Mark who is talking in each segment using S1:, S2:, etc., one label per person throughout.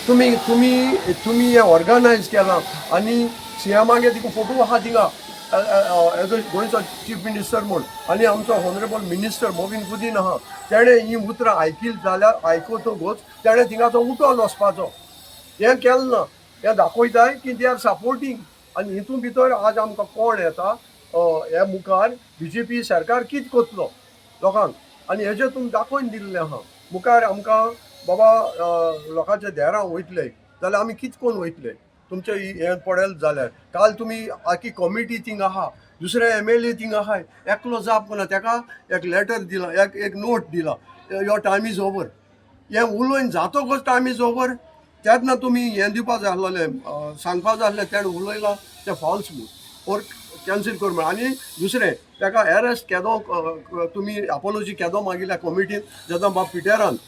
S1: तुमी तुमी तुमी हें ऑर्गनायज केलां आनी सीएमागे तिका फोटो आहा थिंगा एज अ गोंयचो चीफ मिनिस्टर म्हूण आनी आमचो ऑनरेबल मिनिस्टर मोविन गुदीन आहा. तेणें ही उतरां आयकिल जाल्यार, आयकतकूच तेणें थिंगाचो उठोन वचपाचो. हें केलें ना. हें दाखयताय की they are supporting. आनी हितून भितर आज आमकां कोण येता, हे मुखार बीजेपी सरकार कितें करतलो लोकांक आनी हेजें तुमी दाखोवन दिल्लें आहा. मुखार आमकां बाबा लोकांच्या देरां वयतले जाल्यार आमी कितें करून वयतले तुमचें हें पडल जाल्यार? काल तुमी आखी कॉमिटी थिंग आहा, दुसरे एमएलए थिंग आहाय, एकलो जाप ना. तेका एक लेटर दिला, एक एक नोट दिला, "Your time is over." हें उलोवन जातकच टायम is over तेन्ना तुमी हें दिवपा जाय आसलेलें, सांगपा जाय आसलें तेणें उलयलां तें फॉल्स म्हूण ओर कॅन्सील कर म्हूण. आनी दुसरें, ताका एरेस्ट केदो तुमी अपोलोजी केदो मागिल्ल्या कॉमिटीन, जेन्ना बाब पिटेरान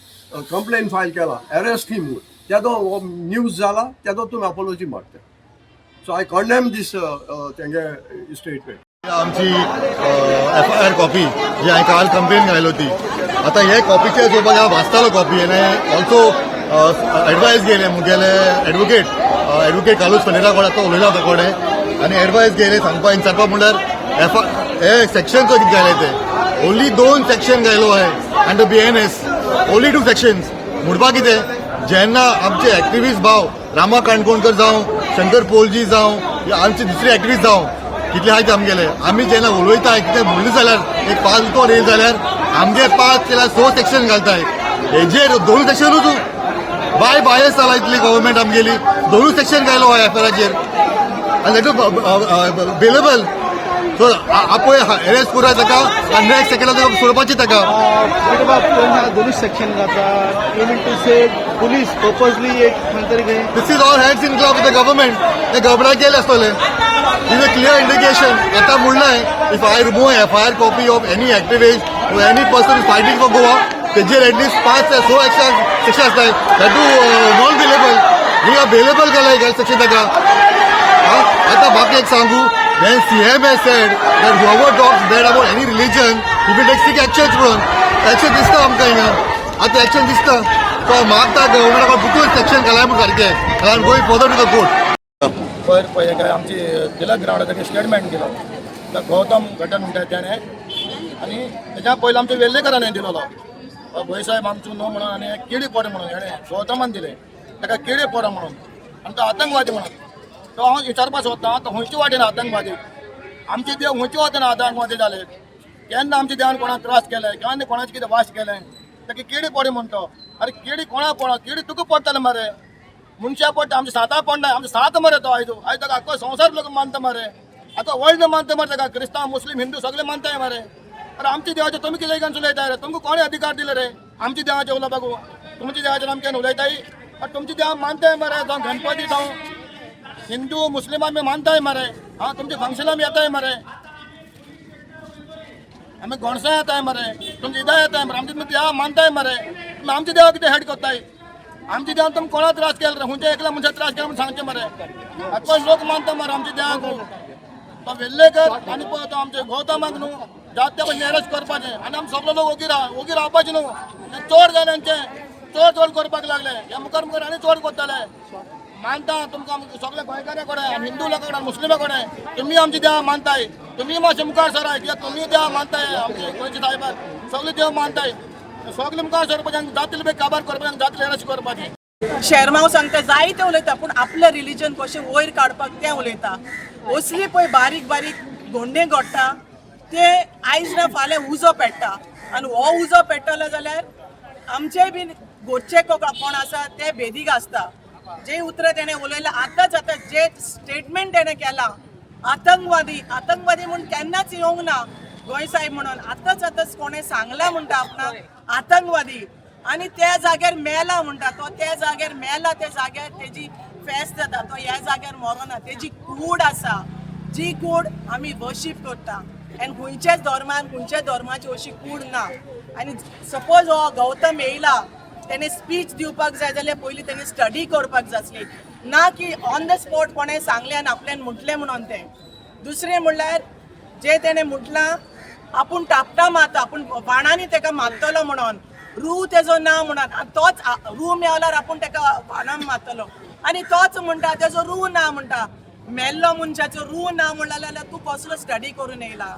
S1: कंप्लेन फायल केला एरेस्ट ही म्हूण, तेदो हो न्यूज जाला, तेदो तुमी अपोलोजी मागता. सो I condemn दीस तेंगे स्टेटमेंट.
S2: आमची एफआयआर कॉपी जी हांवें काल कंप्लेन घायली होती, आता हे कॉपीचे जो हांव वाचतालो कॉपी आनी ऑल्सो एडवायस गेले मुगेले एडवोकेट, एडवोकेट कार्लूस फरेरा कडेन आतां उलयला आतां कडेन आनी एडवायस गेले सांगपा विचारपा म्हणल्यार एफ हे सेक्शन कितें घायले ते ओनली दोन सेक्शन घायलो आहे under BNS, only two sections. म्हणपा कितें, जेन्ना आमचे एक्टिविस्ट भाव रामा काणकोणकर जावं, शंकर पोलजी जावं या आमचे दुसरे एक्टिविस्ट जावं, कितले आहात आमगेले, आमी जेन्ना उलयता, कितें म्हणलें जाल्यार, एक फालतू येयले जाल्यार आमगे पांच केल्यार स सेक्शन घालताय. हेजेर दोन सेक्शनूच बाय बायस जाला इतली गव्हर्मेंट आमगेली. दोनूय सेक्शन घायलो एफआयआराचेर आनी बेलेबल. सो आपोय अरेस्ट करा ताका आनी नेक्स्ट सेकंडा ताका सोडपाची ताका.
S3: बाब, दोनूय सेक्शन घातला, you mean to say police purposely एक खंय तरी खंय?
S2: This is all hands in glove with the government. हे गव्हर्मेंटाक गेले आसतले. Is a clear indication. आता म्हणलाय, if I remove F I R copy of any activist, any person fighting for Goa, तेजेर at least पांच ते स एक्शन सेक्शन आसताय, that too non bailable. हिंगा बेलेबल केलाय सेक्शन ताका. आता बाकी एक सांगू, when CM has said that whoever talks bad about any religion, he will take strict actions म्हणून, एक्शन दिसता आमकां हिंगा. आतां एक्शन दिसता. तो मागता गव्हर्मेंटाक बुकून सेक्शन घालाय म्हूण सारकें आनी going further to the court.
S4: पयर पळय काय आमची तिलक ग्रावंडार स्टेटमेंट दिलो त्या गौतम घटन म्हणटा तेणें आनी तेच्या पयलीं आमच्या वेल्लेकरान दिलोलो, भोय साहेब आमचो न्हू म्हणून आनी केडी पोड म्हणून हेणें गौतमान दिलें ताका केडी पोड म्हणून आनी तो आतंकवादी म्हणून. तो हांव विचारपाक सोदतां, तो खंयचे वाटेन आतंकवादी? आमचे देव खंयचे वाटेन आतंकवादी जाले? केन्ना आमच्या देवान कोणाक त्रास केले? केन्ना कोणाचें कितें वास केलें? ताका केडी पोडी म्हणतो. अरे, केडी कोणाक पडो? केडी तुका पडटलें मरे, मनशां पडटा, आमच्या साता पडना. आमच्या सात मरे तो. आयज आयज ताका आख्खो संवसार लोक मानता मरे, आख्खो वर्ल्ड मानता मरे ताका. क्रिस्तांव, मुस्लीम, हिंदू सगळे मानताय मरे. अरे, आमच्या देवाचे तुमी कितें घेवन उलयताय रे? तुमकां कोणे अधिकार दिले रे आमच्या देवाचे उलोवपाक? तुमच्या देवाचेर आमच्यान उलयताय? अरे, तुमच्या देवा मानताय मरे, जावं गणपती जावं, हिंदू मुस्लिम आमी मानताय मरे. हा, तुमच्या फंक्शनां आमी येताय मरे, आमी गोणसां येताय मरे, तुमच्या ईदा येताय मरे. आमच्या तुमी देवा मानताय मरे, तुमी आमच्या देवा कितें हेट करताय? आमच्या देवान तुमी कोणा त्रास केला रे? खंयच्या एकल्या मनशाक त्रास केला म्हणून सांगचें मरे. आख्खो लोक मानता मरे आमच्या देवाक. तो वेल्लेकर आनी पळय तो आमचे गौतमाक न्हू जात त्या भशेन अरेस्ट करपाचें आनी आमी सगलो लोक ओगी राव, ओगी रावपाचें न्हू. हें चड जालें हेंचें, चड चड करपाक लागले. हे मुखार मुखार आनी चड करतले. मानता तुमकां आमी सगळे गोंयकारा कडेन, आमी हिंदू लोकां कडेन, मुस्लिमा कडेन, तुमी आमची देवा मानताय, तुमी मातशे मुखार सराय, कित्याक तुमी देवा मानताय. आमचे गोंयचे साहेबाक सगळे देव मानताय. सगळे मुखार सरपाचें, जातले बी काबार करपाचें, जातले अरेस्ट करपाचें.
S5: शेरमांव सांगता, जायते उलयता, पूण आपलें रिलिजन कशें वयर काडपाक तें उलयता. असली पळय बारीक बारीक गोंडे घडटा ते आयज ना फाल्यां उजो पेट्टा आनी हो उजो पेट्टलो जाल्यार आमचे बीन घरचे कोण आसा ते बेदीक आसता. जे उतरां तेणें उलयलां आतांच आतां, जे स्टेटमेंट तेणें केलां, आतंकवादी, आतंकवादी म्हूण केन्नाच येवंक ना गोंय साहेब म्हणून. आतांच आतांच कोणें सांगलां म्हणटा आपणाक आतंकवादी आनी त्या जाग्यार मेला म्हणटा तो. त्या जाग्यार मेला, त्या जाग्यार तेजी फेस्त जाता. तो ह्या जाग्यार मरोना. तेजी कूड आसा, जी कूड आमी वर्शीप करता आनी खंयच्याच धर्मान, खंयच्याच धर्माची अशी कूड ना. आनी सपोज हो गौतम येयला, तेणे स्पीच दिवपाक जाय जाल्यार पयलीं तेणे स्टडी करपाक जाय आसली, ना की ऑन the spot कोणें सांगलें आनी आपल्यान म्हटलें म्हणून तें. दुसरें म्हणल्यार जे तेणें म्हटलां, आपूण टापटां मारता, आपूण बाणांनी तेका मारतलो म्हणून. रू तेजो ना म्हणून आनी तोच रू मेवल्यार आपूण तेका बाणान मारतलो आनी तोच म्हणटा तेजो रू ना म्हणटा. मेल्लो मनशाचो रू ना म्हणला जाल्यार तूं कसलो स्टडी करून येयला?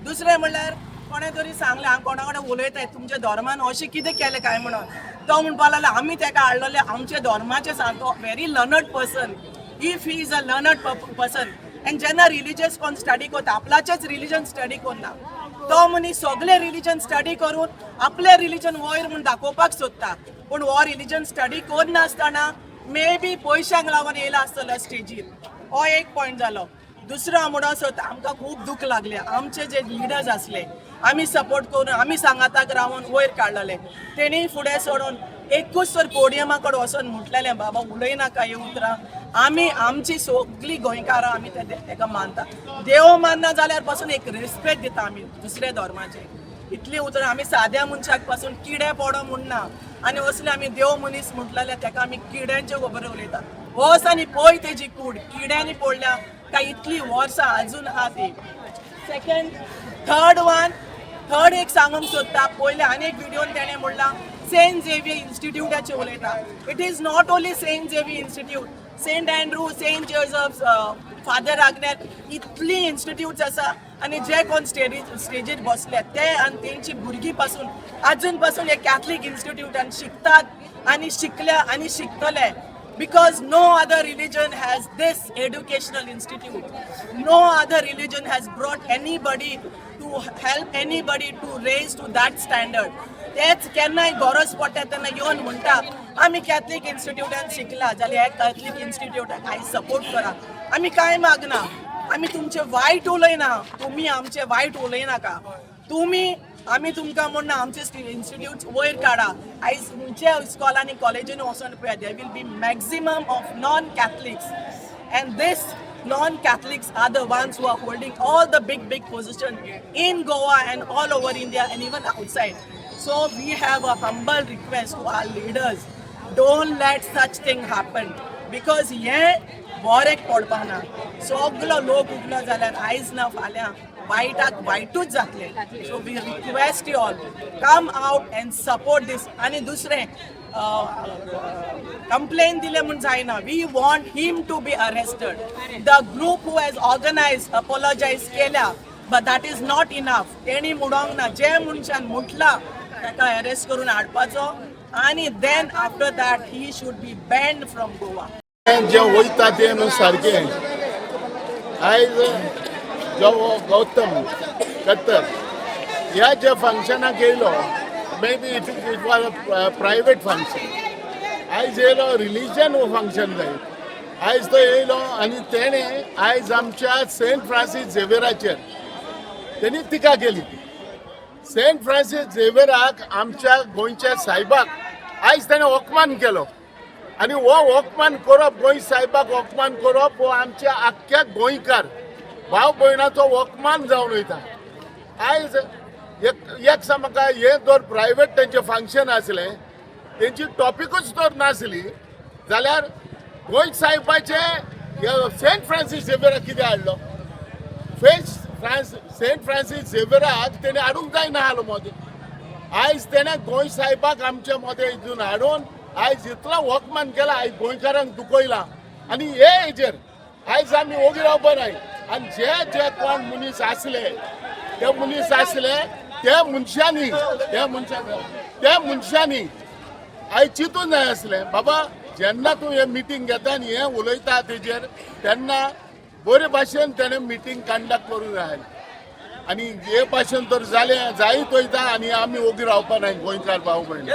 S5: दुसरें म्हणल्यार कोणें तरी सांगलें, हांव कोणा कडेन उलयताय, तुमच्या धर्मान अशें कितें केलें काय म्हणून. तो म्हणपाक लागलो आमी तेका हाडलेले आमच्या धर्माचें सांग. तो very learned person. If he is a learned person आनी जेन्ना रिलिजियस कोण स्टडी करता, आपल्याचेच रिलिजन स्टडी करना, तो मनीस सगळे रिलिजन स्टडी करून आपलें रिलिजन वयर म्हूण दाखोवपाक सोदता. पूण हो रिलिजन स्टडी करनासतना मे बी पयशांक लागून येयला आसतलो स्टेजीर. हो एक पॉयंट जालो. दुसरो हांव म्हणूंक सोदता, आमकां खूब दूख लागलें. आमचे जे लिडर्स आसले, आमी सपोर्ट करून आमी सांगाताक रावन वयर काडलेले, तेणी फुडें सोडून एकूच तर पोडियमा कडेन वचोन म्हटलेलें, बाबा उलयनाका ही उतरां. आमी आमची सगळीं गोंयकारां आमी तेका मानता. देव मानना जाल्यार पासून एक रिस्पेक्ट दिता आमी दुसऱ्या धर्माचे. इतली उतरां आमी साद्या मनशाक पासून किडे पडो म्हणना आनी असले आमी देव मनीस म्हटलेले तेका आमी किड्यांच्यो खबरो उलयता. वच आनी पळय तेजी कूड किड्यांनी पडल्या काय इतली वर्सां अजून आहा ती. सेकंड, थर्ड वन, थर्ड एक सांगूंक सोदता. पयलें आनी एक व्हिडियोन तेणें म्हणलां सेंट झेवियर इन्स्टिट्यूटाचें उलयता. It is not only Saint Xavier Institute, Saint Andrew, Saint Joseph, Father Agnel, इतली इन्स्टिट्यूट्स आसा. आनी जे कोण स्टेजीर बसले ते आनी तेंची भुरगीं पासून अजून पासून हे कॅथलीक इन्स्टिट्यूटान शिकतात आनी शिकल्या आनी शिकतले, because no other religion has this educational institute. No other religion has brought anybody to help anybody to raise to that standard. तेच केन्नाय गरज पडटा तेन्ना येवन म्हणटा आमी कॅथलीक इन्स्टिट्यूटान शिकला जाल्यार ह्या कॅथलीक इन्स्टिट्यूटाक आयज सपोर्ट करा. आमी कांय मागना. आमी तुमचे वायट उलयना, तुमी आमचे वायट उलयनाका तुमी. आमी तुमकां म्हणना आमचे इन्स्टिट्यूट वयर काडा. आयज तुमच्या इस्कॉलांनी कॉलेजींनी वचोन पळया, there will be maximum of non Catholics, and this non Catholics are the ones who are holding all the big big position in Goa and all over India and even outside. So we have a humble request to our leaders, don't let such thing happen, because हे बरें पडपाक ना. सगलो लोक उठलो जाल्यार आयज ना फाल्यां वायटाक वायटूच जातले. So we request you all, come out and support this. आनी दुसरें, कंप्लेन दिले म्हूण जायना. We want him to be arrested. The group who has organize apologize केल्या, but that is not enough. तेणी म्हणोंक ना, जे मनशान म्हटलां ताका अरेस्ट करून हाडपाचो आनी then after that he should be banned from Goa.
S6: जे वयता तें न्हू सारकें. आयज जो हो गौतम खट्टर ह्या ज्या फंक्शनाक येयलो, maybe it was a private function. आयज येयलो, रिलीजन हो फंक्शन जायत. आयज तो येयलो आनी तेणें आयज आमच्या सेंट फ्रांसीस झेवियराचेर तेणी टिका केली. सेंट फ्रांसीस झेवियराक, आमच्या गोंयच्या सायबाक आयज तेणें अपमान केलो. आनी हो अपमान करप, गोंय सायबाक अपमान करप, हो आमच्या आख्ख्या गोंयकार भाव भयणाचो अपमान जावन वयता. आयज एक एक सांग म्हाका, हें जर प्रायवेट तेंचें फंक्शन आसलें, तेंची टॉपिकूच जर नासली जाल्यार गोंय सायबाचें सेंट फ्रांसीस झेवियराक कितें हाडलो? फेस फ्रांस सेंट फ्रांसीस झेवियराक तेणें हाडूंक जायना आसलो मदें. आयज तेणें गोंय सायबाक आमच्या मदें हितून हाडून आयज इतलो अपमान केला. आयज गोंयकारांक दुखयला आनी हे हेजेर आयज आमी ओगी रावपा नाय. आनी जे जे कोण मनीस आसले, ते मनीस आसले, ते मनशांनी आयज चिंतून जाय आसलें, बाबा जेन्ना तूं हें मिटींग घेता आनी हें उलयता तेजेर, तेन्ना बरे भाशेन तेणें मिटींग कंडक्ट करूंक जाय. आनी हे भाशेन तर जालें जायत वयता आनी आमी ओगी रावपा नाय गोंयकार भाव भयण.